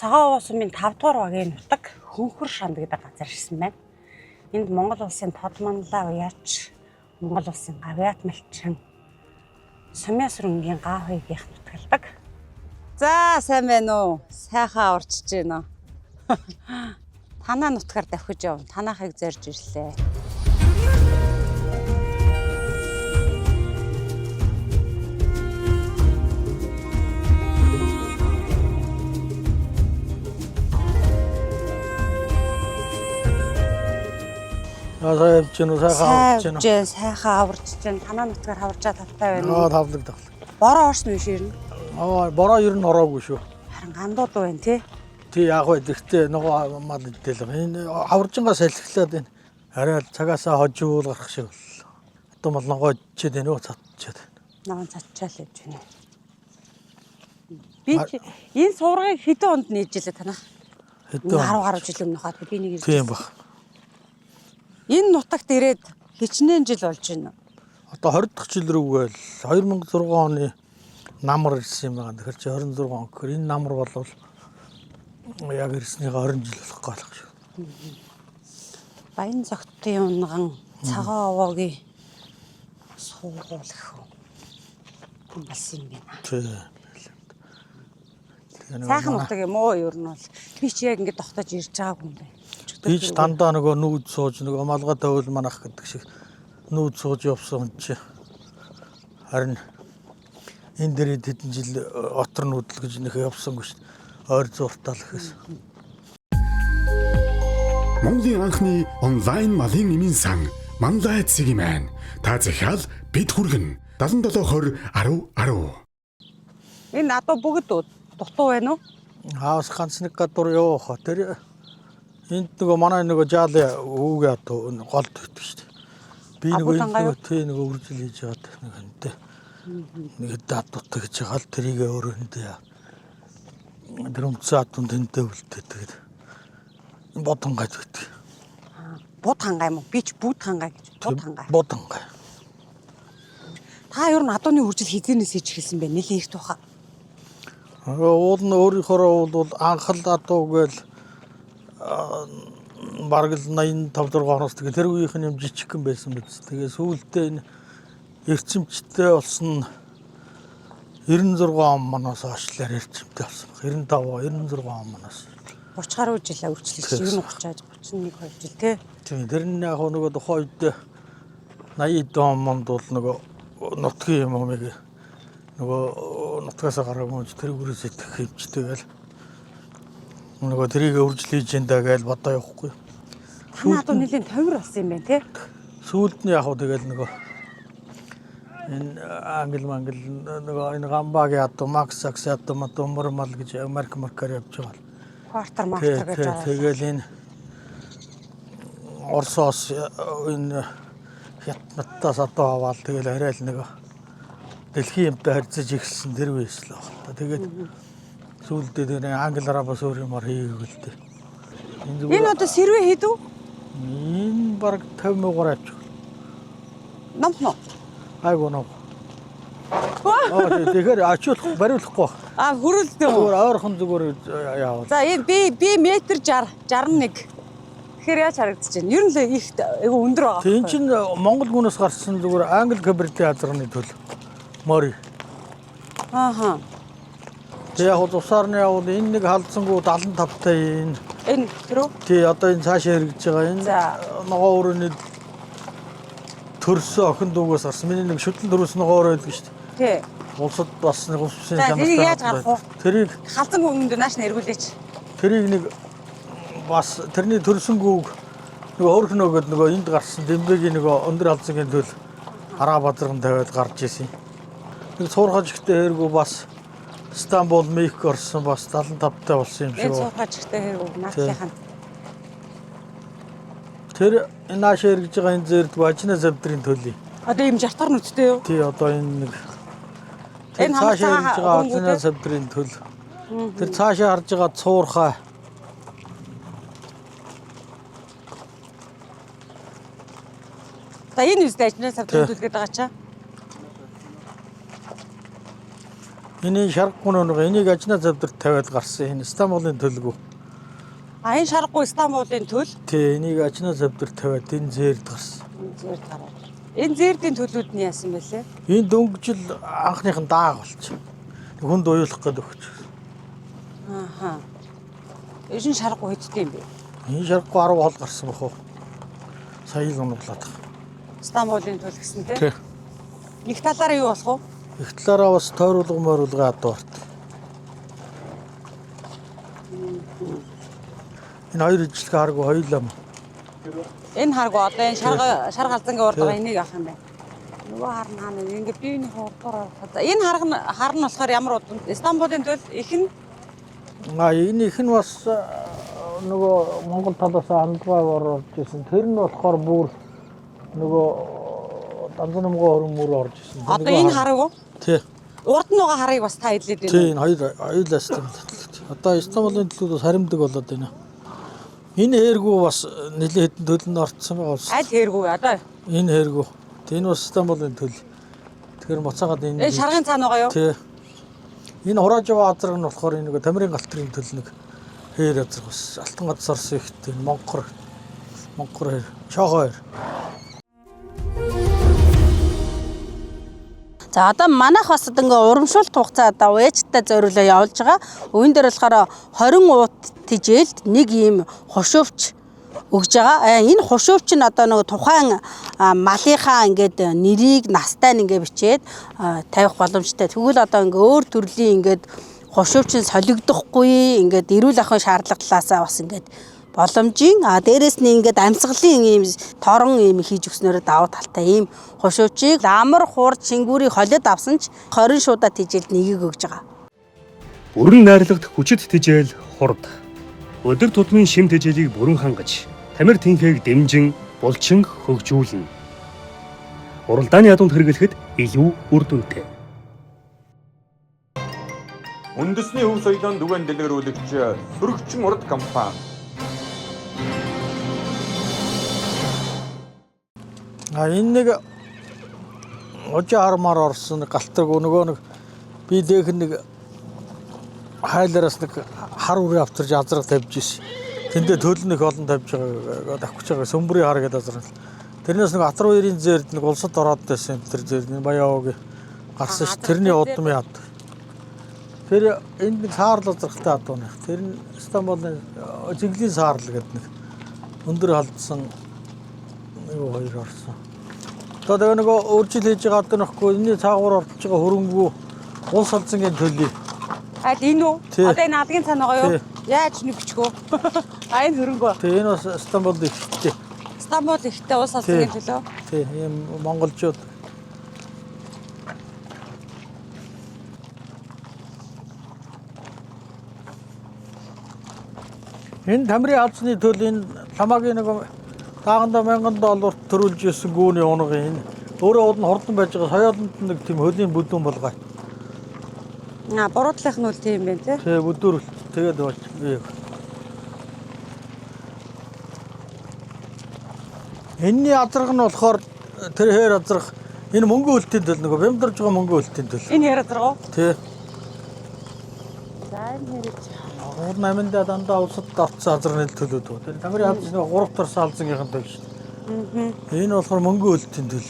Цагаан овоо сумын 5 дугаар багийн нутаг Хөнхөр шанд гэдэг газар ирсэн байна. Энд Монгол улсын тод манлай уяач, Монгол улсын гавьяат малчин Сумья сүрэнгийн гав хоёргийнх нутгалдаг. За сайн байна уу? Сайхан аварчж байна уу? Танаа нутгаар давхиж явна. Танаахыг зорж ирлээ. Аа сайн явж гинүү, сайхан авч Сайн гинүү. явж, сайхан аварчж байна. Танаа нутгаар хаварчаа тавтай байна Аа уу? тавлаг тавлаг. Бороо орсон уу ширнэ? Аа бороо ер нь ороогүй шүү. Харин гандууд байна тий. Тий яг вэ тэгтээ нөгөө мал идэл байгаа. Энэ хаваржингаа салхилаад энэ арай л цагаасаа хожуул гарах шиг боллоо. Одоо мал ногоо ичээд байна уу цатчаад. Ногоон цацчаал явж байна. Би чи энэ суургийг хэдэн онд нээж илээ танах? Хэдэн 10 гаруй жил өмнө хаад би нэг ирж. Тийм баг. Энэ нутагт ирээд хичнээн жил болж байна. Одоо 20 дахь жил рүүгээл 2006 оны намар ирсэн юм байна. Тэгэхээр чи 26 он гэхээр энэ намар болвол яг ирснийхээ 20 жил болох гал шиг. Баян зогтын унган цагаан овоогийн суугуул гэх үү. Хүн болсон юм байна. Тий. Тэгээ нөгөө Сайхан манай- нутаг юм уу ер нь бол. Би чи яг ингэ тогтоож ирж байгаагүй юм байна. Би ч дандаа нөгөө нүүд сууж нөгөө малгай тавил манах гэдэг шиг нүүд сууж явсан хүн чи харин энэ дээр хэдэн жил отор нүүдэл гэж нөх явсангүй шүү дээ. Ойр зуртаал гэхээс. Монголын анхны онлайн малын эмийн сан Манлай цэгийн маань. Та захиал бид хүргэн 77 20 10 10. Энэ надад бүгд дутуу байна уу? Хаас ганц нэг гадуур явах. Тэр энд нөгөө манай нөгөө жаалын өвөг ятуу голд өгдөг шүү дээ. Би А, нөгөө энд бүлэнгаа юу? нөгөө тий нөгөө үржил хийж байгаад нэг хэнтэй нэг хэд адуутай гэж байгаа л тэрийг өөрөө хэнтэй яа. Тэр өмцөн адуун тэнтэй үлдээ тэгээд бодон гаж өгдөг. Буд хангай юм уу? Би ч бүгд хангай гэж. Буд хангай. Бодон гай. Та ер нь адууны үржил хизээнээс хийж эхэлсэн бэ? Нилийн их тухай. Уул нь өөрийнхөөрөө бол анх л адуу гээл бараг л 85 6 оноос тэгээ тэр үеийнх нь юм жижигхэн байсан биз. Тэгээ сүүлдээ энэ эрчимчтэй болсон нь 96 он маноос хойшлоор эрчимтэй болсон баг. 95 96 он маноос. 30 гаруй жил үржилж Тийм. ер нь 30 31 2 жил тий. Тийм тэр нь яг нөгөө тухайн үед 80 он монд бол нөгөө нутгийн юм умыг нөгөө нутгаас гараагүй юм чи тэр гүрээс итгэх хэмжтэй гээл нөгөө тэрийг үржил хийж энэ даа гээл бодоо явахгүй. Танаа адуу нилийн томор болсон юм байна тий. Сүүлд нь яг хуу тэгэл нөгөө энэ англи мангл нөгөө энэ гамбагийн адуу Макс Сакс адуу мадумар мал гэж Америк маркаар явж байгаа. Квартер Тий, мартер гэж тий, байгаа. тэгэл энэ Оросоос энэ хятадтаас адуу аваад тэгэл арай л нөгөө дэлхийн юмтай харьцаж эхэлсэн тэр үеэс л баг. Та тэгээд сүүлдээ тэр англи арабаас өөр юмар хийгээгүй л дээ. Энэ Энэ зүгээр одоо сэрвэ хэдв? энэ баг 50 муугаар авчих. Номхон уу? Айгуу нөө. Аа тэгэхээр очиулах бариулахгүй баг. А хөрөлдөө юм уу? Зүгээр ойрхон зүгээр яавал. За энэ би метр 60 61. Тэгэхээр яаж харагдаж байна? Ер нь л их айгу өндөр байгаа. Тэг эн чинь Монгол гүнээс гарсан зүгээр англи каберти азарны төл мори. Ааха. Тэг яг тусаар нь явал энэ нэг халдсангуу 75 тай энэ Энэ тэр үү? тий одоо энэ цаашаа хэрэгж байгаа энэ За. ногоо өрөөний төрсөн охин дүүгээс гарсан. Миний нэг шүтлэн төрсөн ногоо өрөө байдаг шүү дээ. Тий. Улсад бас нэг улс усын За, тэрийг яаж гарах вэ? Тэрийг Халзан өмнөд нааш нь эргүүлээч. тэрийг нэг бас тэрний төрсөн гүүг нөгөө өөрхнөө гээд нөгөө энд гарсан Дэмбэгийн нөгөө өндөр халдсангийн төл араа бадран тавиад гарч исэн. Нэг цуурхаж ихтэй хэргүү бас Стамбул Мехик орсон бас 75 тай болсон юм шиг. Энэ байна. цуурхаж ихтэй хэрэг наадлынх нь. Тэр энэ наашаа эргэж байгаа энэ зэрд важна завдрын төлийн. Одоо ийм жартар нүдтэй юу? Тий одоо энэ нэг тэр Энэ цаашаа хамар эргэж байгаа хөнгүүдээ? ажна завдрын төл. Тэр цаашаа харж байгаа цуурхай За энэ үстэй ажнаа савдрын Тий. төлгээд байгаа чаа. Энэ шаргагүй нэг энийг ажнаа завдарт тавиад гарсан. Энэ Стамбулын төлгөө. А энэ шаргагүй Стамбулын төл. Тий, энийг ажнаа завдарт тавиад энэ зээрд гарсан. Энэ зээрд гараад. Энэ зээрдийн төлүүд нь яасан бэ лээ? Энэ дөнгөжл анхных нь дааг болч. Хүнд уйлах гээд өгч. Ааха. Энэ шаргагүй хэдтэй юм бэ? Энэ шаргагүй 10 хол гарсан бах уу? Сая л унглаад байгаа. Стамбулын төл гэсэн тий. Тий. Нэг талаараа юу болох вэ? Их талаараа бас тойруулга мойруулга адуу арт. Энэ хоёр ижлэг харгүй хоёулаа мөн. Энэ харгүй одоо энэ шарга шар галзангийн урд байгаа энийг авах юм байна. Нөгөө хар нь хаана вэ? Ингээ биеийн урдуур. За энэ харга нь хар нь болохоор ямар удам? Стамбулын төл их нь А энэ их нь бас нөгөө Монгол талаас хандгай орж исэн. Тэр нь болохоор бүр нөгөө Данзан намгай хөрөн мөр орж исэн. Одоо энэ хараг уу? Тий. Урд нь байгаа харыг бас та хэлээд байна. Тий, энэ хоёр хоёулаа Стамбул төлөлт. Одоо Стамбулын төлөлт бас харимдаг болоод байна. Энэ хээргүү бас нэлээд хэдэн төлөнд орцсон байгаа улс. Аль хээргүй вэ? Одоо Энэ хээргүү. Тэ энэ бас Стамбулын төл. Тэгэхээр буцаагаад энэ энэ шаргын цаана байгаа юу? Тий. Энэ хурааж яваа азраг нь болохоор энэ нэг Тамирын галтрын төл нэг хээр азраг бас алтан газар орсон ихтэй энэ монхор монхор хээр чоохоо хээр. За одоо манайх бас одоо ингээ урамшуулт хугацаа одоо уяачтай зориулаа явуулж байгаа. Үүн дээр болохоор 20 уут тижээлд нэг ийм хушуувч өгж байгаа. Энэ хушуувч нь одоо нэг тухайн малынхаа ингээд нэрийг настай нь ингээ бичээд тавих боломжтой. Тэгвэл одоо ингээ өөр төрлийн ингээд хушуувч нь солигдохгүй ингээд эрүүл ахуйн шаардлага талаасаа бас ингээд боломжийн дээрэс нь ингээд амьсгалын ийм торон ийм хийж өгснөөрөө давуу талтай ийм хушуучийг амар хурд шингүүрийг холиод авсан ч 20 шуудаа тижээлд нэгийг өгж байгаа. Бүрэн найрлагт хүчит тижээл хурд. Өдөр тутмын шим тижээлийг бүрэн хангаж, тамир тэнхээг дэмжин, булчин хөгжүүлнэ. Уралдааны ядуунд хэрэглэхэд илүү үр дүнтэй. Үндэсний өв соёлоон түгээн дэлгэрүүлэгч Сөрөгчин урд компани. А энэ нэг ожоо хармаар орсон нэг галтаг нөгөө нэг би дэх нэг хайлаараас нэг хар үрээ авчирж азраг тавьж ирсэн. Тэндээ төлн их олон тавьж байгаа давхиж байгаа сөмбөрийн хар гэдэг азраг. Тэрнээс нэг Атар хоёрын зээрд нэг улсад ороод байсан тэр зээр нь Баяаогийн гарсан ш. Тэрний удмын ад. Тэр энд нэг саарл азрагтай ад байна. Тэр нь Стамбулын зэглийн саарл гэдэг нэг өндөр халдсан юу хоёр орсон. Одоо тэгээ нөгөө өөрчил хийж байгаа одоо нөхгүй энэний цаагуур орж байгаа хөрөнгөө улс алзангийн төлөй. Аль энэ үү? Тий. Одоо энэ алгийн цаана байгаа юу? Тий. Яаж нэг бичгөө? А энэ хөрөнгөө. Тэгээ энэ бас Стамбул ихтэй. Стамбул ихтэй улс алзангийн төлөө. Тий, ийм монголчууд. Энэ Тамирын алзны төл энэ ламагийн нэг дааганда мянган долларт төрүүлж исэн гүүний унга энэ өөрөө уд нь хурдан байж байгаа соёолонд нэг тийм хөлийн бүдүүн болгоё. Аа буруутлах нь үл тийм байх тий. Тэгээ бүдүүрэлт тэгээд болж би. Энийний азраг нь болохоор тэр хээр азрах энэ мөнгө хөлтийн төл нөгөө бямдарж байгаа мөнгө хөлтийн төл. Энэ яриад байгаа уу? Тий. За энэ хэрэг. Гур наминдаа дандаа улсад орцсон азрын төлөөд. Тэр Тамирын алз нэг гурав турсан алзангийнхан төл шүү дээ. Энэ болохоор мөнгө хөлтийн төл.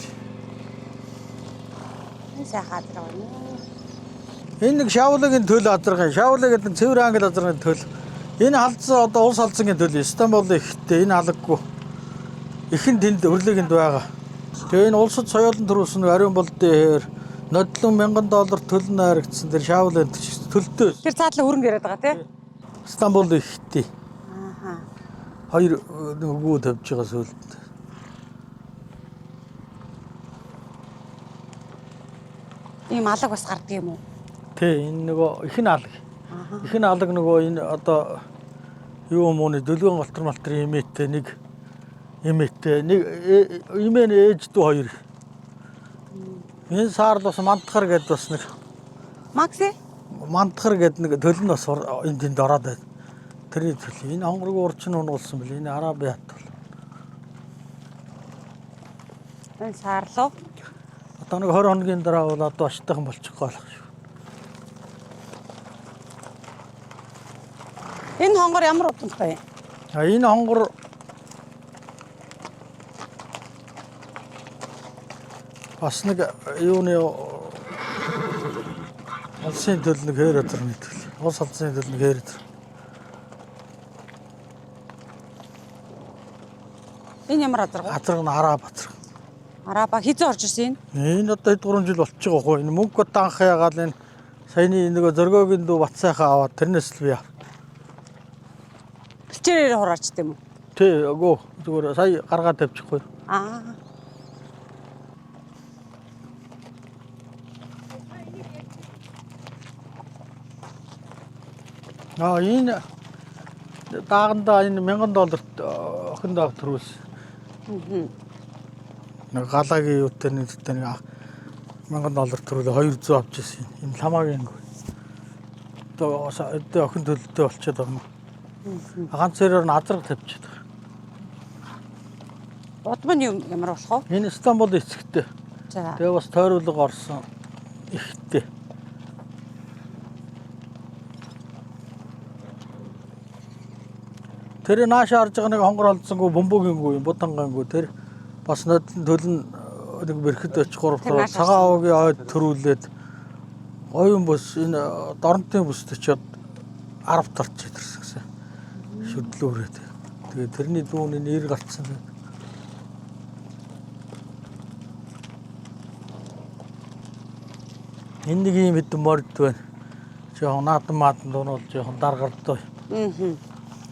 Энэ сайхан азраг байна. Энэ нэг Шавлагийн төл азаргын, Шавлаг гэдэг нь цэвэр англи азаргын төл. Энэ халдсан одоо улс халдсангийн төл Стамбул ихтэй энэ халаггүй. Ихэн тэнд өрлөгийн байгаа. Тэгээ энэ улсад соёолон төрүүлсэн нэг ариун болдын хээр нодлон мянган доллар төл нь харагдсан тэр Шавлын төлтөө Тэр цаатлаа хөрөнгө яриад байгаа тий. Стамбул ихтэй. Ааха. Хоёр нэг өгөө тавьж байгаа сүлд. Ийм алаг бас гардаг юм уу? Тэ энэ нөгөө ихэн алаг. Ихэн алаг нөгөө энэ одоо юу юм уу дөлгөөн галтар малтар имээтэй нэг имээтэй нэг имээ нь ээж дүү хоёр. Энэ саарл бас мантахар гэдээ бас нэг Макси? мантахар гэдэг нэг төл нь бас энэ тэнд ороод байд. Тэрний төл. Энэ хонгорг урчин унгуулсан бэл энэ Араби хат бол. Энэ саарлуу. Одоо нэг 20 хоногийн дараа бол одоо аштайхан болчих гоо болох шүү. Энэ хонгор ямар удамтай юм? А энэ хонгор бас нэг юуны улсын төл нэг хээр өдөр нийтгэл. Улс алсын төл нэг хээр өдөр. Энэ ямар азарга? Газар нь араа бацар. Араба хизээ орж ирсэн энэ? Энэ одоо 2 3 жил болчих жоох уу? Энэ мөнгө одоо анх ягаал энэ саяны нөгөө зөргөөгийн дүү Батсайхан аваад тэрнээс л би ав. Бэлчээрээр хураачт юм уу? Тэ үгүй зүгээр сая гаргаад тавьчихгүй. Аа. Аа энэ даагандаа энэ 1000 долларт охин даав төрүүлсэн. Нэг галагийн юутай нэг зүйтэй нэг 1000 доллар төрүүлээ 200 авч ирсэн. Энэ ламагийн гоо. Одоо одоо охин төлөлтөө болчиход байгаа юм. Ганц зэрэг нь азраг тавьчихад байгаа. Удам нь юм ямар болох вэ? Энэ Стамбул эцэгтэй. За. Тэгээ бас тойруулга орсон ихтэй. Тэр нааша харж байгаа нэг хонгор олдсонгүй бөмбөгингүү юм будангангүү тэр бас нодон төлн нэг бэрхэд очих гурав Тэр нааш цагаан овгийн ойд төрүүлээд оюун бүс энэ доронтын бүст очиод 10 тарч идэрсэн гэсэн. Шүдлүүрээ. Тэгээ тэрний дүүний нэр гарцсан. Энэ нэг юм хэдэн морд байна. Жохон наадам маадам дуунал жохон даргардуу. Аа.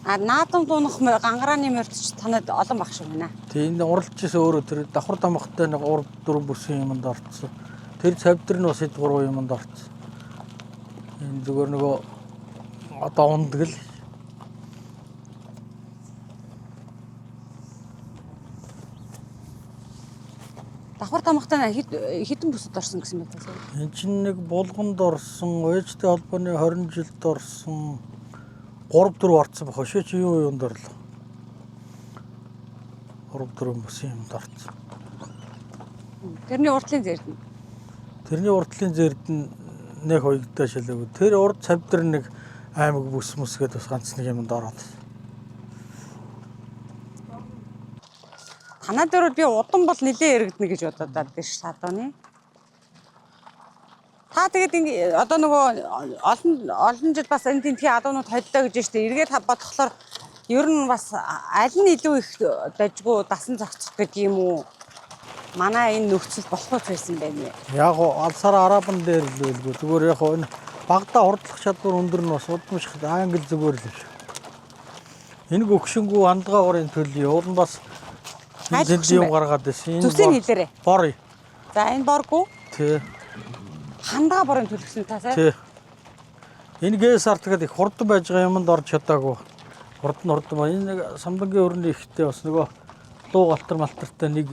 А наадам дуунах гангарааны морд ч танад олон баг шиг байна. Тэг энэ уралж исэн өөрөө тэр давхар дамхтай нэг 3 4 бүсийн юмд орцсон. Тэр цавдэр нь бас хэд 3 юмд орцсон. Энэ зүгээр нөгөө одоо ундаг л Давхар тамхтай хэд хэдэн бүсэд орсон гэсэн мэт байна. энэ чинь нэг булганд орсон, ээжтэй холбооны 20 жилд орсон 3 4 орцсон баг. Шээ чи юу юунд орлоо? 3 4 бүсийн юмд орцсон. Тэрний урдлын зэрэг нь. Тэрний урдлын зэрд нь нэг хоёрдоо шилээгүй. Тэр урд цавдэр нэг аймаг бүс мүс гэдээ бас ганц нэг юмд ороод. Танаа дээр бол би удам бол нилээ эргэдэнэ гэж бодоод байдаг ш садууны. Та тэгээд ингэ одоо нөгөө олон олон жил бас энэ тентхийн адуунууд холлоо гэж штэ эргээд бодохлоор ер нь бас аль нь илүү их дажгүй дасан зохицох гэдэг юм уу? Манай энэ нөхцөл болох уу байсан байх юм. Яг гоо алсаар арабан дээр л байлгүй. Зүгээр яг гоо энэ багада хурдлах чадвар өндөр нь бас удамших англи зүгээр л биш. Энэ гөгшингүү хандгаа горын төлөв уул нь бас Аль энэ гөгшин юм бэ? гаргаад байсан. Энэ Зүсийг бор- хэлээрэй. Бор. За энэ боргүй Тий. хандгаа борын төлгсөн тасаа. Тий. Энэ гээсарт гэдэг их хурдан байж байгаа юмд орж чадаагүй. Хурдан хурдан ба. Энэ нэг самдангийн өрний ихтэй бас нөгөө луу галтар малтартай нэг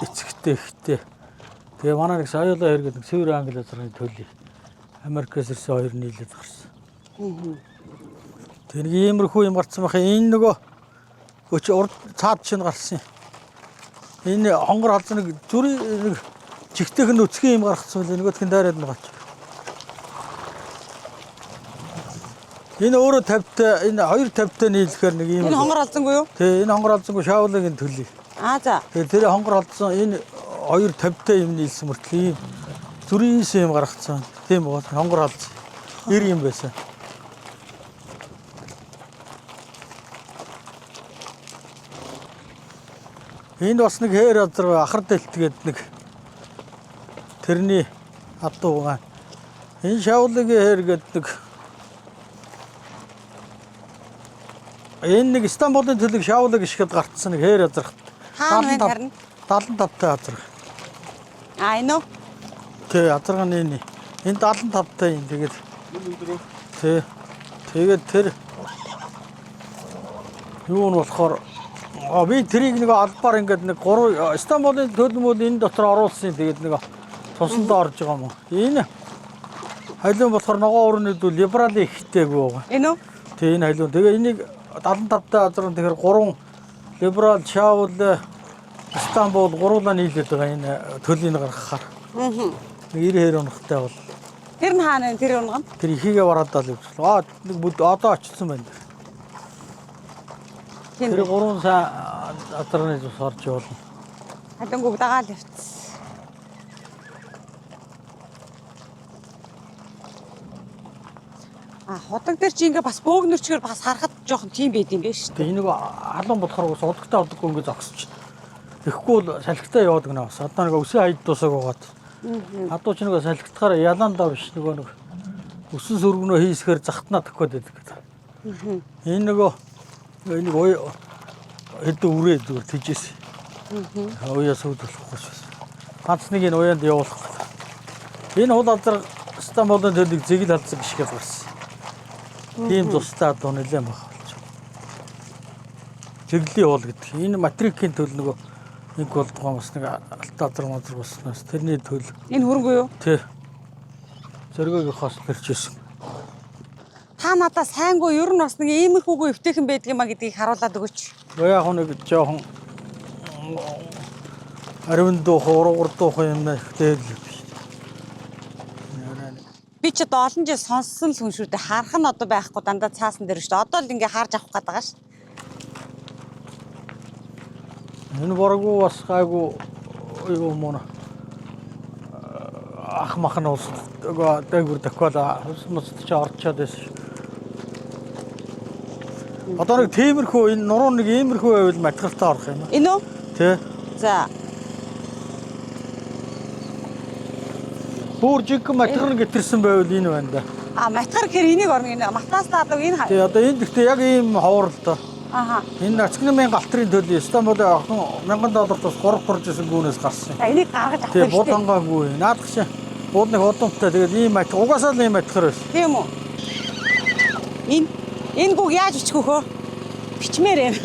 эцэгтэй ихтэй. Тэгээ манай нэг саяолоо хэрэг гэдэг цэвэр англи газрын төлөв. Америкээс ирсэн хоёр нийлээд гарсан. Тэр нэг иймэрхүү юм гарсан байх. Энэ нөгөө өч урд цаад чинь гарсан. Энэ хонгор халзан нэг зүрийн нэг чигтэйх нь өцгөн юм гаргацсан мөлий нөгөөх нь дайраад нь гарч. Энэ өөрөө 50-тай энэ хоёр 50-тай нийлэхээр нэг ийм. Энэ хонгор олзонгүй юу? Тий, энэ хонгор халзангүй шаавлагын төлөв. Аа за. Тэгээ тэр хонгор халдсан энэ хоёр 50-тай юм нийлсэн мөртлөө ийм зүрийнсэн юм гаргацсан. Тийм үү? Хонгор халдсан. 90 юм байсан. Энд бас нэг хээр азар ахар дэлт гээд нэг тэрний адуу байгаа. Энэ шавлагийн хээр гээд нэг энэ нэг Стамбулын төлөг шавлаг ишгэд гарцсан нэг хээр азархат. Хаана байна харин? 75 та азарх. Аа энэ үү? Тий, азарганы энэ. Энэ 75 та юм тэгээд. Тий. Тэгээд тэр юу нь болохоор а би тэрийг нэг албаар ингээд нэг гурав Стамбулын төлмөл энэ дотор оруулсан тэгээд нэг цусандаа орж байгаа юм уу. Энэ халиун болохоор ногоон өрнөд бол либералын ихтэйгүй байгаа. Энэ үү? Тий, энэ халиун. Тэгээ энийг 75 та азар тэгэхээр гурван либерал Шаул Стамбул гуруулаа нийлээд байгаа энэ төлийг гаргахаар. Аа. Нэг 90 хэр унахтай бол Тэр нь хаана вэ? Тэр унган? тэр ихийгээ бараадаа л явчихлаа. Аа нэг бүд одоо очсон байна. Тийм. Тэр 3 сайн азарганы цус орж явуулна. Халангууг дагаал явцсан. А худаг дээр чи ингээ бас бөөгнөрчгөр бас харахад жоохон тийм байд юм биш үү? Тэгээ энийг халуун болохоор ус удагтай удаггүй ингэ зогсож. Тэгэхгүй бол салхитай яваад гэнэ бас. Одоо нэг өсөн хаяд дуусаг байгаад. Адуу ч нэг салхитахаар ялаандаа биш нөгөө нэг өсөн сөргөнөө хийсгээр захтнаа төхөд байдаг гэдэг. Энэ нөгөө энийг ой хэдэн үрээ зүгээр тэжээс. Уяа сүйд болохгүй ч бас. Ганц нэг энэ уяанд явуулах гэдэг. Энэ хул азар Стамбулын төлөг зэгэл халзан гიშгэл гарсан. Тийм тустай адуу нэлээд баг болж. Зэглийн уул гэдэг. Энэ матрикийн төл нөгөө нэг болдгоо бас нэг алт азар мазар болсноос тэрний төл Энэ хөрөнгөө юу? тий. Зөргөөгийнхоос төрж исэн. Та надаа сайнгүй ер нь бас нэг иймэрхүүгүй өвтэйхэн байдаг юм а гэдгийг харуулад өгөөч. Гэхдээ яг нэг жоохон аривн дуух, уруугар дуух юм ихтэй л биш. Би ч одоо олон жил сонссон л хүн шүү дээ. Харах нь одоо байхгүй дандаа цаасан дээр шүү дээ. Одоо л ингээ харж авах гээд байгаа шүү. Энэ боргуу бас гайгүй юу мөн ах мах нь ус дээгүр тохиол ус мус чи орчоод байсан шүү. Одоо нэг тиймэрхүү энэ нуруу нэг иймэрхүү байвал матгартай орох юм. Энэ үү? Тэ. За. Бүр жинхэнэ матгар гэтэрсэн байвал энэ байна да. А матгар гэхээр энийг орно энэ. Матаас даалуу энэ. Тэ одоо энэ гэхдээ яг ийм ховор л доо. Аха. Энэ нацгнамын галтрын төлөв Стамбулын охин 1000 доллар тус 3 турж исэн гүнээс гарсан. За энийг гаргаж авах Тэгээ хэрэгтэй. бод хангаагүй. Наадах чинь бууд нэг удамтай. Тэгээд ийм мат угаасаа л ийм матгар байсан. Тийм үү? Энэ энэ гүг яаж бичих вөхөө? Бичмээр юм.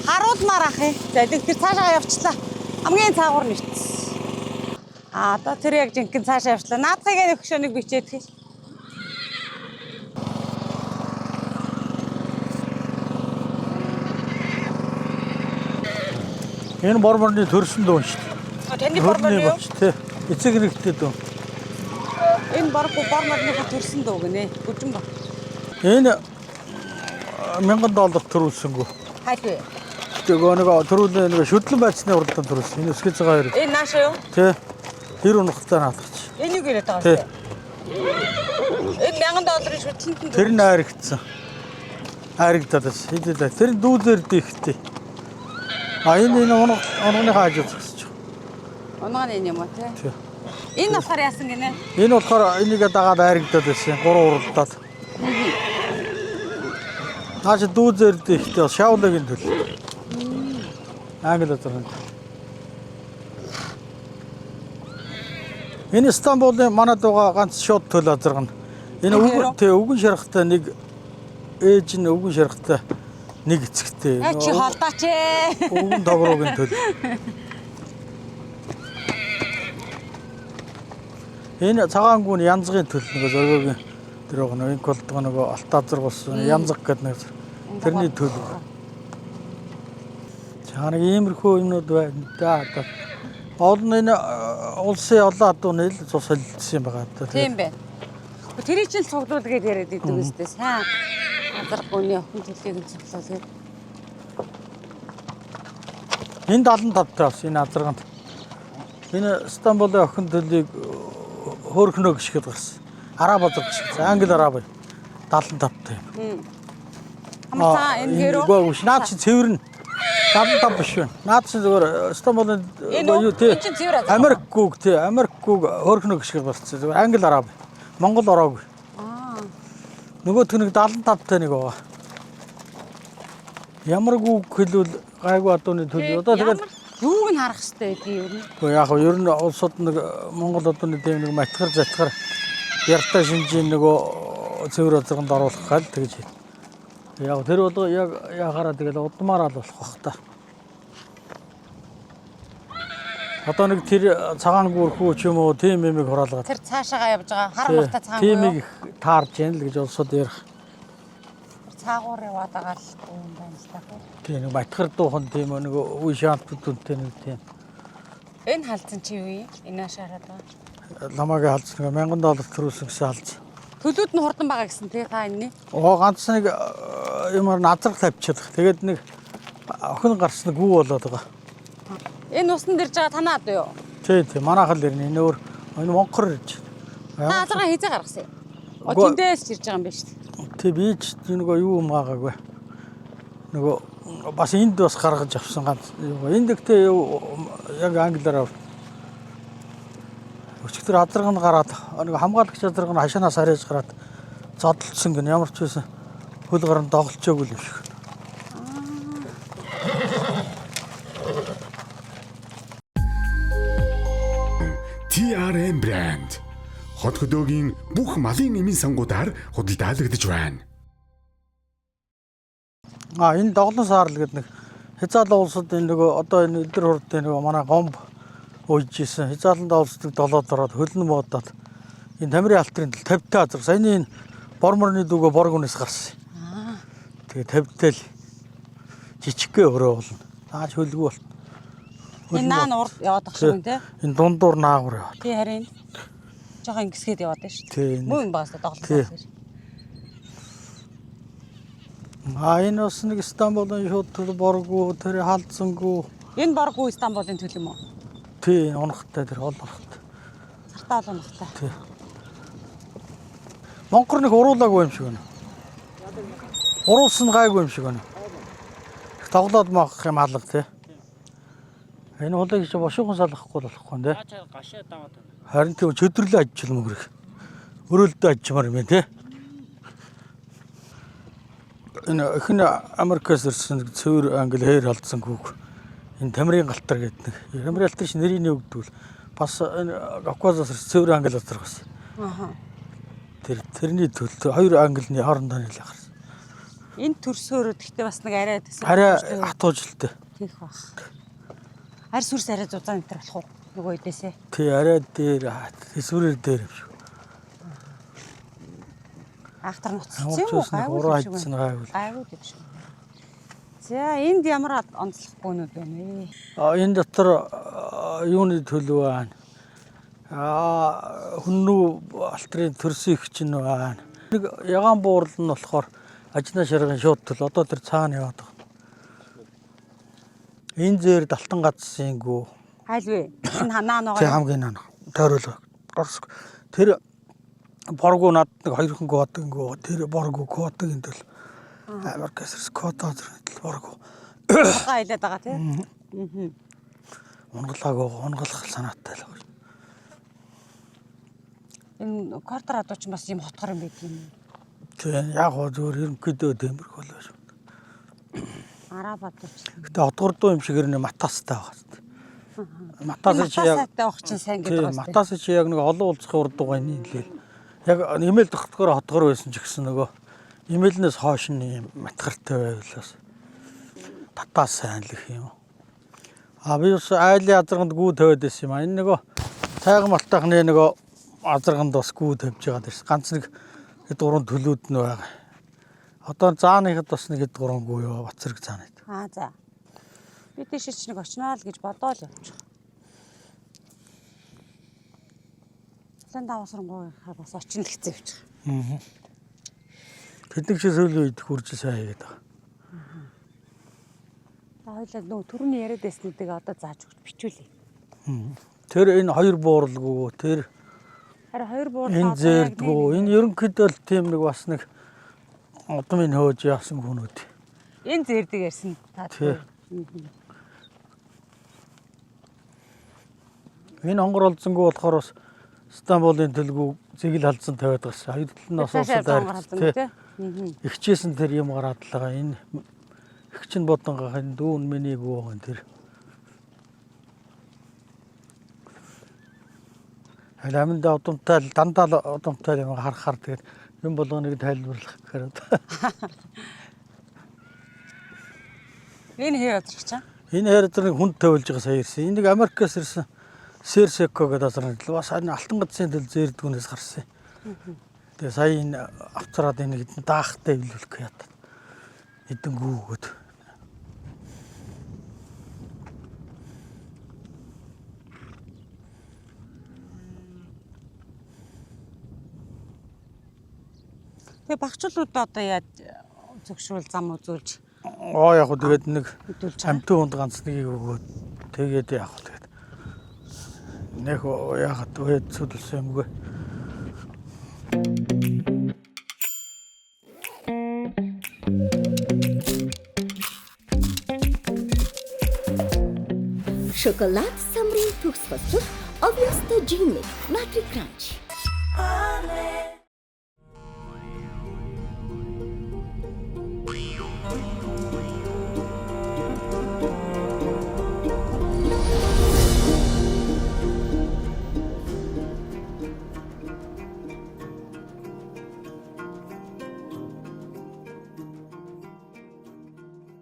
Харуулмаар ах юм. За тэг тэр цаашаа явчлаа. Хамгийн цаагуур нь ирсэн. А одоо тэр яг жинхэнэ цаашаа явчлаа. Наадхыг нэг хөшөөнийг бичээд хий. Энэ бор морны төрсөн дүүн шүү дээ. Таны бор морь юу? Болч тий. Эцэг нэгтэй дүүн. Энэ боргүй бор морьныхоо төрсөн дүү гинэ. Гүжин бор. Энэ 1000 доллар төрүүлсэнгүү. Хайд вэ? Тэгээ нэг төрүүлээ нэг шүдлэн байцны уралдаанд төрүүлсэн. Энэ өсгөж байгаа хэрэг. Энэ нааша юу? Тий. Тэр унахтай наадах чи. Энийг яриад байгаа Тий. юм. Энэ 1000 долларын шүтлэнт нь Тэр нь айрагдсан. Айрагдаад байсан. Хэд хэд тэр нь дүүлээр дийхтэй. А энэ энэ унаг унгныхаа хажуу зогсож байгаа. Унгааны энэ юм уу те? Тий. Энэ болохоор яасан гинэ? Энэ болохоор энийг дагаад айрагдаад байсан. Гурван уралдаад. Наач дүүзээр дийхтэй бас шавлагын төл. Англи азар. Энэ Стамбулын манад байгаа ганц шууд төл азаргана. Энэ өвгөн тий өвгөн шарахтай нэг ээж нь өвгөн шарахтай нэг эцэгтэй. Аа чи холдооч ээ. Өвгөн тогроогийн төл. Энэ цагаан гүн янзгын төл нэг зоргоогийн тэр байгаа нэг болдгоо нөгөө алт азар болсон янзг гэдэг нэг тэрний төл. За нэг иймэрхүү юмнууд байна да. Одоо олон энэ улсын олон адууны л цус солилцсон юм байгаа одоо. Тийм байна. Тэрий чинь цуглуул гээд яриад идэв үстэй. Сайн азар гүний охин төлийг нь цуглуул гээд. Энэ 75 таа бас энэ азарганд. Энэ Стамбулын охин төлийг хөөрхнөө гიშгэд гарсан. Араб азар гიშгэд. Англи араб 75 таа юм. Амар цаа энэ гэрөө. Үгүй биш. Наад чи цэвэр нь 75 биш байна. Наад чи зүгээр Стамбулын Энэ үү? юу тий. Энэ чинь цэвэр азар. Америк гүг тий. Америк гүг хөөрхнөө гიშгэд гарсан. Зүгээр англи араб. Монгол ороогүй. Аа. Нөгөөх нэг 75 таа нэг байгаа. Ямар гүг хэлвэл гайгүй адууны төлөв. Одоо тэгээд юуг нь харах хэрэгтэй гэдгийг ер нь. Гэхдээ яг нь ер нь улсууд нэг Монгол одооны тийм нэг матгар затгар яртай шинжийн нөгөө цэвэр азарганд оруулах гал тэгж хэл. Яг тэр болго яг яхаараа тэгэл удмаараа л болох бах та. Одоо нэг тэр цагаан гүрхүү ч юм уу тийм юмыг хураалгаад. Тэр цаашаага явж байгаа хар муртай цагаан Тийм гүр. их таарж яана л гэж улсууд ярих. Цаагуур яваад байгаа л юм байна л та. Тийм нэг матгар дуухан тийм нэг үе шаалтууд үнтэй нэг тийм Энэ халдсан чи юу юм? Энэ ашаараад байгаа. ламагийн халдсан нэг 1000 доллар төрүүлсэн гэсэн халдсан. Төлүүд нь хурдан байгаа гэсэн тий та энэний. Оо ганц нэг юмар назар тавьчихад. Тэгээд нэг Охин гарсан гүү болоод байгаа. Энэ усан дэрж байгаа танаа адуу юу? Тий, тий, манайх л ирнэ. Энэ өөр энэ монхор ирж. Та азаргаа хизээ гаргасан юм. О Үгүй. тэндээс ч ирж байгаа юм байна шүү дээ. Тий, би ч нөгөө юу юм гаагаагүй. Нөгөө бас энд бас гаргаж авсан ганц. Энд гэхдээ юу яг англиар ав. Өчигдөр азарга нь гараад нэг хамгаалагч азарга нь хашаанаас харьяаж гараад зодолцсон гэн ямар ч байсан хөл гарan доголцоогүй л юм шиг. TRM брэнд хот хөдөөгийн бүх малын эмийн сангуудаар худалдаалагдаж байна. А энэ доглон саарл гэдэг нэг хязгаарлан улсад энэ нөгөө одоо энэ өдөр хурдын нөгөө манай гомб уйж исэн хязгаарлан улсдаг долоод ороод хөлн модоод энэ тамирын алтрын төл 50 та азар. Саяны энэ бор морны дүүгөө бор гүнээс гарсан. Тэгээ 50 тэл жижигхэн өрөө болно. Нааш хөлгүй бол. Энэ наа нь урд яваад ах шиг юм те. Энэ дундуур наагур яваад. Тий харин жоохон ингэсгээд яваад байна шүү Тий, дээ. энэ- Муу юм багасаа доглон Тий. саарл. А энэ бас нэг Стамбулын шууд төл боргуу тэр халдсангүй. Энэ боргүй Стамбулын төл юм уу? Тий унахтай тэр ол унахтай. Сартаа олон унахтай. Тий. Монхор нэг уруулаагүй юм шиг байна. Уруулсан гайгүй юм шиг байна. Их тоглоод маах юм алга тий. Энэ хулыг чи бошуухан салгахгүй болохгүй нэ. Харин тийм чөдөрлөө ажил мөнгөрөх. Өрөөлдөө ажмаар юм байна тий. Энэ охин Америкаас ирсэн нэг цэвэр англи хэр алдсан хүүг. Энэ тамирын галтар гэдэг нэг. Тамирын галтар чи нэрийг нь юу гэдэг вэ? Бас энэ Кавказаас ирсэн цэвэр англи газар бас. Аха. Тэр тэрний төл хоёр англины хоорондоо нийлээ гарсан. Энэ төрсөөрөө гэхдээ бас нэг арай төсөв. Арай хатуужилттай. тийх бах. Арь сүрс арай зузаан энэ төр болох уу? Нөгөө хэдээсээ. Тий арай дээр тэсвэрээр дээр юм шиг. Ахтар ноцсон Ямар ч юм уу? байсан нэг Гайгүй уруу юм шиг хажсан байна. гайгүй. Гайгүй юм шиг. За энд ямар онцлоггүйнүүд байна вэ? А энэ дотор а, юуны төлөв байна? Аа хүннүү алтрын төрсөн их чинь байна. Нэг ягаан буурал нь болохоор ажнаа шаргын шууд төл одоо тэр цаана яваад байгаа. Энэ зээр далтан газсынгүү. Айл вэ? Энэ ханаа Тэг ногоо. хамгийн наа тойруулга. Орс тэр боргуу над нэг хоёрхан кодынгүү тэр боргуу кодын төл Америкаас ирсэн код зэрэг төл боргуу Угаа хайлаад байгаа тий. унгалаагүй унгалах санаатай л байна. Энэ квартер адуу чинь бас юм хотгор юм байт юм. Тийм яг хоо зүгээр ерөнхийдөө тиймэрхүү л байна. Араб адуу чинь. Гэтэ одгордуу юм шиг ирнэ матастай байгаа шүү дээ. Матас чи яг Матастай байх чинь сайн гэдэг тийм байна шүү дээ. матас чи яг нэг олон уулзахын урд дугааны нэлээл. Яг имэйл тогтгоор хотгор байсан ч гэсэн нөгөө имэйлнээс хойш нь юм матгартай байвал бас татаа сайн л их юм. А би бас айлын азарганд гүү тавиад байсан юм а. Энэ нөгөө тайган малтайхны нөгөө азарганд бас гүү тавьж байгаа дэрс. Ганц нэг хэд гурван төлүүд нь байгаа. Одоо зааныхад бас нэг хэд гурван гүү ёо бацраг заана. Аа за. Би тийш ч нэг очноо л гэж бодоол явчих. 75 сарнгуйхаа бас очино л хэцүү явчих. Тэдний чи сүүлийн үед хурж сайн хийгээд байгаа. Та хоёлаа нөгөө түрүүний яриад байснуудыг одоо зааж өгч бичүүлье. Тэр энэ хоёр бууралгүй тэр Харин хоёр буурлаа энэ зээрдгүү энэ ерөнхийдөө л тийм нэг бас нэг удмын хөөж яасан хүнүүд. Энэ зээрдэг ярьсан та. Тий. Энэ онгор олзонгүй болохоор бас Стамбулын төлгөө зэгэл халдсан тавиад гарсан. Хоёр тал нь бас Цаашаа улсад онгор халдсан тий. тий. Ихчээсэн тэр юм гараад л байгаа. Энэ их чинь бодонгаах энэ дүүн миний гүү байгаа тэр. Аль аминдаа удамтай л дандаа л удамтай юм харахаар тэгээд юм болгоныг тайлбарлах гэхээр одоо. Энэ хэр газар чаа. Энэ хайр дээр нэг хүнд тавилж байгаа сая ирсэн. Энэ нэг Америкаас ирсэн Серсеко гэдэг газар нэг л бас энэ алтан газрын төл зээрдгүүнээс гарсан. Тэгээ сая энэ авцраад энэ хэдэн даахтай эвлүүлэх ятад. Хэдэн гүүгöd. Тэгээ багчлууд одоо яаж зөвшөөрөл зам үзүүлж Оо яг хөө тэгээд нэг Хэдүүлж байгаа. амтын хүнд ганц нэгийг өгөөд тэгээд яг хөө тэгээд нэг яхад уяд сүдэлсэн юмгүй. Шоколад самрын төгс хослол Obvious Gymnic Nutri Crunch.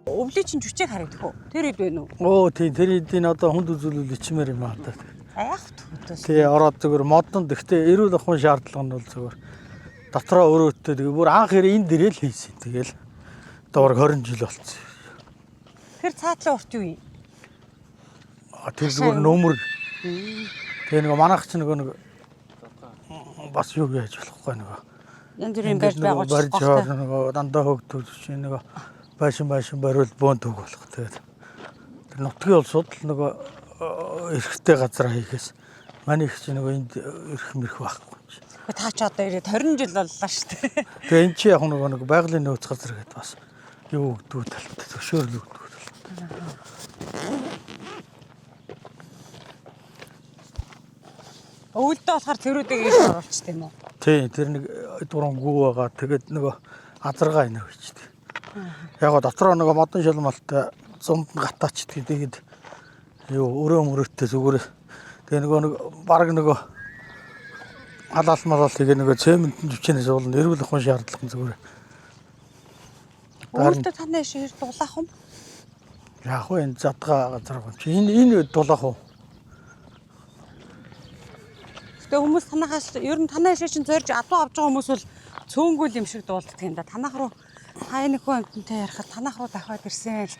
Өвлийн чинь жүчээг харагдах уу? Тэр хэд байна уу? Оо тийм тэр эдийн одоо хүнд үзүүлвэл ичмээр юм аа та. За яах вэ? Тий ороод зүгээр модонд гэхдээ эрүүл ахуйн шаардлага нь бол зүгээр дотроо өрөөтэй тэгээ бүр анх хэрэг энэ дээрээ л хийсэн. Тэгэл одоо бараг 20 жил болцсон. Тэр цаатлын урт юу юм? А, тэр зүгээр нөмөр. Тэгээ нөгөө манайх ч нөгөө нэг бас юу яаж болохгүй нөгөө. Янз бүрийн барьж Ингээд нөгөө байгуулж барьж болохгүй. яваад нөгөө дандаа хөөгдүүлж чинь нөгөө байшин байшин бариул бөөн төг болох. Тэгээд тэр нутгийн улсууд л нөгөө эрхтэй газар хийхээс манай их чинь нөгөө энд эрх мэрх байхгүй юм чи. Та ч одоо ирээд 20 жил боллоо шүү дээ. Тэгээ энэ чи яг нөгөө нэг байгалийн нөөц газар гэдээ бас юу өгдүү талтай зөвшөөрөл өгдүү талтай. Өвөлдөө болохоор цэврүүдийг ийш оруулчих тийм үү? Тий, тэр нэг дуран гүү байгаа. Тэгээд нөгөө азаргаа инээ хийчихдээ. Яг го дотроо нөгөө модон шалмалтай зунд нь гатаачдаг. Тэгээд юу өрөө мөрөөтэй зүгээр. Тэгээ нөгөө нэг баг нөгөө халаал малаал тэгээ нөгөө цементэн жүчэнээс уулна эрүүл ахуйн шаардлага нь зүгээр. Өвөлдөө таны иш хэр дулаах юм? Яг вэ энэ задгаа газар юм чи. Энэ энэ дулаах уу? Гэтэ хүмүүс танахаас ер нь танай ишээ чинь зорж адуу авч байгаа хүмүүс бол цөөнгүүл юм шиг дуулддаг юм да. Танах руу та энэ хүн амтантай ярихад танах руу дахиад ирсэн л.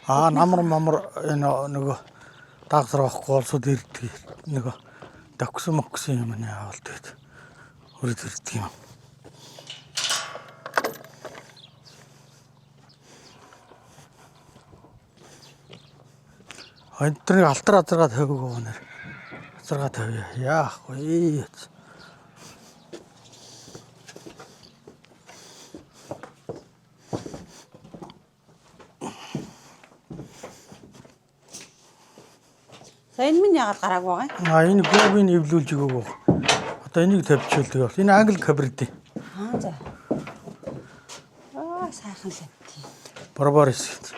Аа намар мамар энэ нөгөө дагсар авахгүй олсод ирдэг. Нөгөө давхсан моксон юм нэ авал тэгээд өрөд ирдэг юм. Энэ тэр нэг алтар азаргаа тавиаг байгаа нэр. Азаргаа тавья. Яах вэ? За энэ минь яагаад гараагүй байгаа юм? А энэ гүүгийн эвлүүлж өгөөг. Одоо энийг тавьчихвал тэгээд бол энэ англи кабрити. Аа за. Аа сайхан л юм. Барбарис.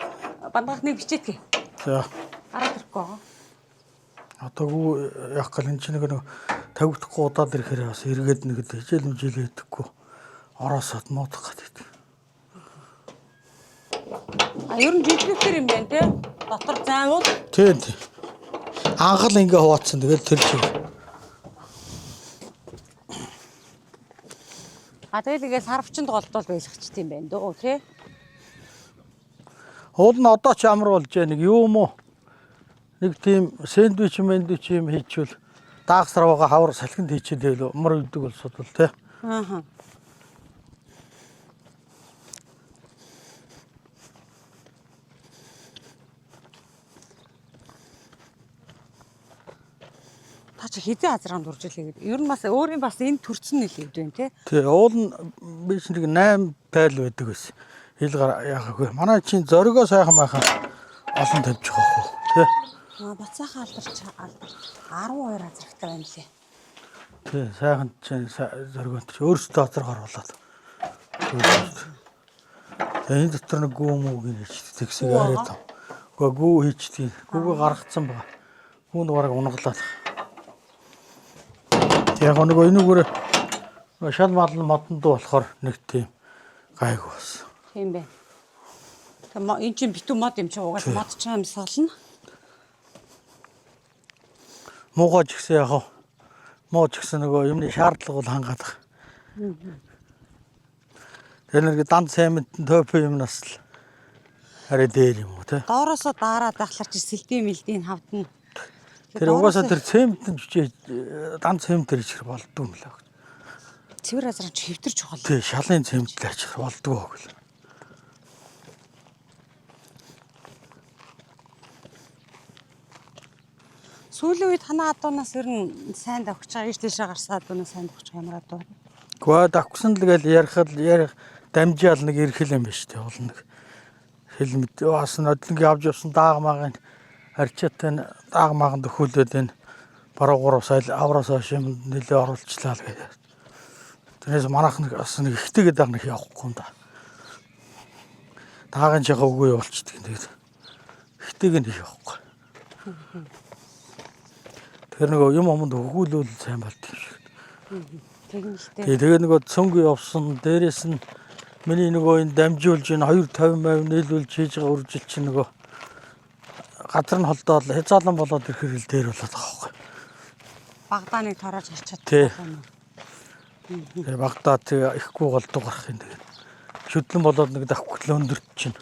Бандгах нэг бичээдгээ. За Гараад ирэхгүй байгаа. Одоо гүү яг гал энэ чинь нэг нэг тавигдахгүй удаад ирэхээр бас эргээд нэг хичээл мжил хийдэггүй ороосод муудах гэдэг. А ер нь жижигхэр юм байна те. Дотор зайвал Тийм тийм. Анхал ингээ хуваацсан тэгэл тэр чиг. а тэгэл ингээл сарвчанд голдвол байлгач тийм байна дөө тий. Уул нь одоо ч амар болж байна нэг юм уу? Нэг тийм сэндвич мэндвич юм хийчихвэл даах сарвага хавар салхинд хийчихэл байл умар өгдөг улсууд бол тий. Аа. Та чи хизээ азаргаанд урж илээ гэдэг. Ер нь бас өөрийн бас энэ төрцөн нэлээд байна тий. Тий уул нь би ч нэг 8 тайл байдаг байсан. Хил гар яахаагүй. Манай чинь зоригоо сайхан майхан олон тавьчих واخ уу тий. Аа бацаахан алдарч алдарч 12 азрагтай байна лээ. Тий, сайхан чинь зоригонд чи өөрсдөө азар оруулаад. Тэгээ энэ дотор нэг гүү мүүг нь хийчихдээ тэгсэг Гүү арай байгаа? тав. Үгүй гүү хийчихдээ. Гүүгээ гаргацсан байгаа. Гүүнд бараг унгалаад. Яг нөгөө энүүгээр нөгөө шал мал нь модон дуу болохоор нэг тийм гайгүй болсон. Тийм байна. Тэг мо энэ чинь битүү мод юм чи угаал мод ч амьсгална. Муугаа ч гэсэн яг муу ч гэсэн нөгөө юмны шаардлага бол хангаад байгаа. Тэр нэг дан цементэн топи юмнаас л арай дээр юм уу те. Доороосоо daarаад ахлаар чи сэлдийн мэлдийн хавдна. Тэр угаасаа тэр цементэн жүжээ дан цементээр ичих болдгүй юм лээ. Цэвэр азар чи хэвтэр чухал. Тий, шалын цемент л ачих болдгоо гэл. Сүүлийн үед танаа адуунаас ер нь сайн давхиж байгаа, ийш тийшээ гарсан адуунаас сайн давхиж байгаа ямар адуу. Гэхдээ давхсан л гээл ярих л ярих дамжаал нэг ирэх юм биш үү? Уул нэг хэл мэд бас нодлонгийн авч явсан даага маагийн арчаатай нь даага мааганд өхүүлээд энэ баруун гурав сая авраас хойш юм нэлээ оруулчлаа л гэдэг. Тэрнээс манайх нэг бас нэг ихтэйгээ даага нэг явахгүй юм да. Даагийн чагаа үгүй явуулчихдаг юм тэгээд ихтэйгээ нэг явахгүй. Тэр нөгөө юм аманд өгүүлвэл сайн болд юм шиг. Тэгнь л дээ. Тэгээ тэгээ нөгөө цөнгө явсан дээрэс нь миний нөгөө энэ дамжуулж энэ 250% нийлүүлж хийж байгаа үржил чинь нөгөө газар нь холдоол хязгаарлан болоод ирэхэр л дээр болоод байгаа байхгүй. Багдааныг тороож гарч Тий. чаддаг юм. Тэгээ Багдад тэгээ ихгүй голдуу гарах юм тэгээд шүдлэн болоод нэг давхил өндөрт чинь.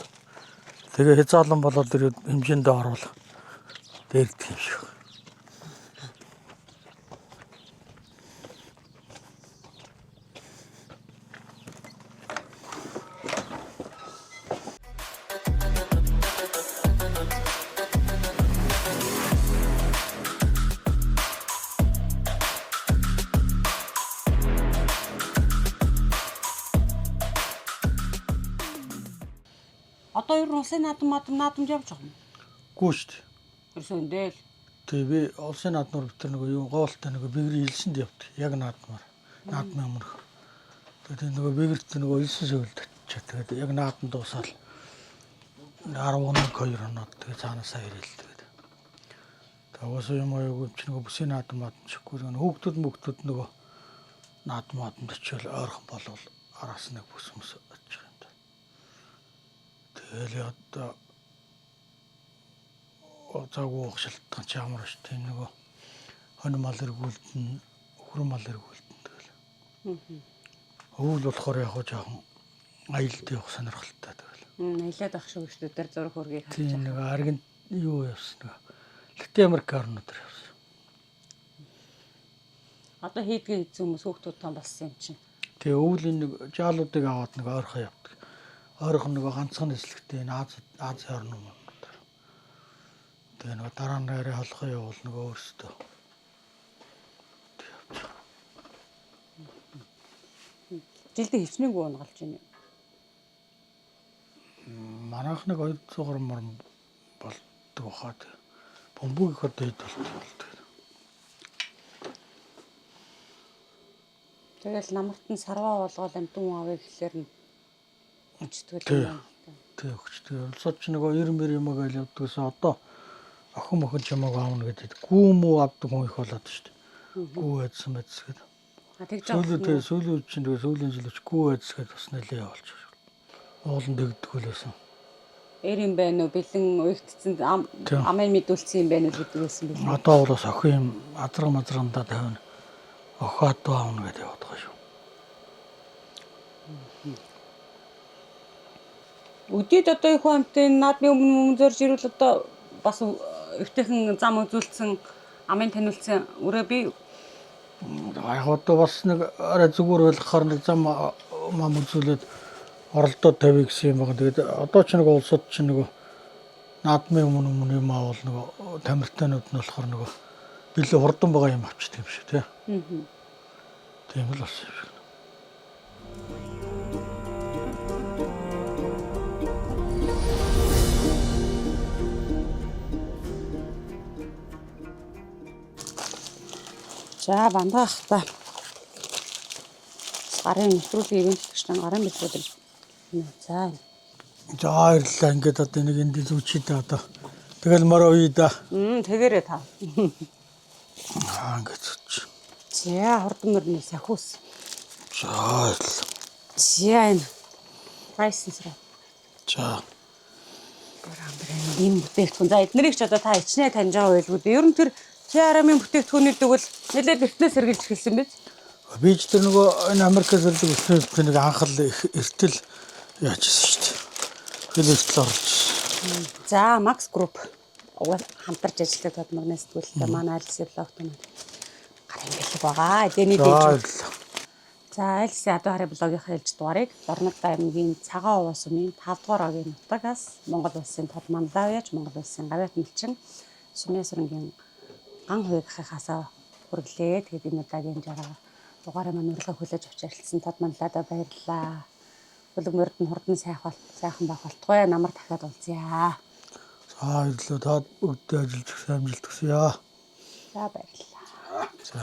Тэгээ хязгаарлан болоод ирээд хэмжээндээ орвол дээрдэх юм шиг. Одоо ер нь улсын наадам мадам наадамд явж байгаа юм. Гүү шүү дээ. Ерөөсөө өндөө л. Тэгээ би улсын наадмаар бид нар нөгөө юу гоолтой нөгөө бэгрийн элсэнд явдаг. Яг наадмаар. Наадмын өмнөх. Тэгээд нөгөө бэгэрт нөгөө элсэн сөүлд очиж тэгээд яг наадам дуусаад 11 2 оноод тэгээд цаанаасаа ирээл тэгээд. Тэгээд уусаа юм аягүй чи нөгөө бүсийн наадам маадам чихгүй нөгөө хүүхдүүд мөхтүүд нөгөө наадам маадамд очивол ойрхон болвол араас нэг бүс мүс очих юм да. Тэгэл одоо заагүй уух шалтгаан чи ямар ш тийм нөгөө хонь мал эргүүлдэн өхөр мал эргүүлдэн тэгэл. Өвөл болохоор яг хоо жоохон аялд явах сонирхолтой тэгэл. Аялаад ах шиг шүү дээ. Зураг хөргийг харж Тийм байгаа. нэг аргент юу явсан нэг Латин Америк орнууд явсан. Одоо хийдгээ хийсэн хүмүүс хүүхдүүд том болсон юм чинь. Тэгээ өвлийн нэг жаалуудыг аваад нэг ойрхон явдаг. Ойрхон нөгөө ганцхан нислэгтэй энэ Аз Азийн орн юм. Тэгээ нөгөө дараа нь арай холхоо явуул нөгөө өөрсдөө. Жилдээ хичнээн гүн унгалж байна. Манайх нэг 200 гаруй морин болдог баха. Бөмбөг их одоо хэд болдог болдог. Тэгэл намарт нь сарваа болгоол амтан хүн авъя гэхлээр нь өчтгөл Тий. юм байна. Тэг өгч. Тэгээ улсууд ч нөгөө 90 мөр юм агаал явдгаас одоо охин мохин чамааг аавна гэдэг. Гүү мүү авдаг хүн их болоод шүү дээ. Гүү айдсан байц гэдэг. А тэгж Сүүлийн байгаа. тэгээ сүүлийн үед чинь тэгээ сүүлийн жил үуч гүү айдас гэдээ бас нэлээ явуулж байгаа. Ууланд дэгдэх үлээсэн. Эр юм байна уу? Бэлэн уягдсан Тий. амын мэдүүлсэн юм байна уу гэдэг байсан бэлэн. Одоо бол бас охин юм азраг мазрагандаа тавина. Охиод аавна гэдэг яваад байгаа шүү. Өдөөд одоо их хамтын наадмын өмнө өмнө зорж ирвэл одоо бас өвтэйхэн зам үзүүлсэн амын таниулсан өрөө би Яг одоо бас нэг арай зүгээр болохоор нэг зам мам үзүүлээд оролдоод тавья гэсэн юм байна. Тэгээд одоо ч нэг улсууд ч нэг наадмын өмнө өмнө юм аавал нэг тамиртайнууд нь болохоор нөгөө бэлэн хурдан байгаа юм авчдаг юм шиг тий. Тийм л болсон юм шиг. За бандаа хта. Гарын нэвтрүүлгийн ивэнтлэгчдэн гарын бэлгүүд юм. За. За баярлалаа. Ингээд одоо нэг энд зүгчээ дээ одоо. Тэгэл мороо үе да. Тэгэрээ та. Аа ингээд зүгч. За хурдан мөрний сахиус. За баярлалаа. За энэ. Райсенс руу. За. Ийм бүтээгдэхүүн. За эднэрийг ч одоо та ичнэ таньж байгаа байлгүй дээ. Ер нь тэр CRM-ийн бүтээгдэхүүнүүдийг бол нэлээд эртнээс хэрглэж эхэлсэн биз? Би ч тэр нөгөө энэ Америкээс ирдэг өснөд нэг анх л их эртэл яажсэн шүү дээ. Хэл эртэл оруулж. За Max Group угаар хамтарч ажилладаг тодмогны сэтгүүлтэй манай Альс блогт нь гарын бэлэг байгаа. Эдэний За дэж. баярлалаа. За Альс ядуу харын блогийнхаа ээлж дугаарыг Дорнод аймгийн Цагаан Уваа сумын 5 дугаар огийн нутагаас Монгол улсын тод манлаа яаж Монгол улсын гавьяат мэлчин Сумын сурангийн Ган хуйгахынхаасаа хүргэлээ. Тэгээд энэ удаагийн жаргаа дугаараа маань урилгыг хүлээж авч ярилцсан тод манлайдаа баярлалаа. Бүлэг морд нь хурдан сайхан байх болтугай. Намар дахиад уулзъя. За баярлалаа. Та бүгдээ ажиллаж өгсөн амжилт хүсье. За баярлалаа. За.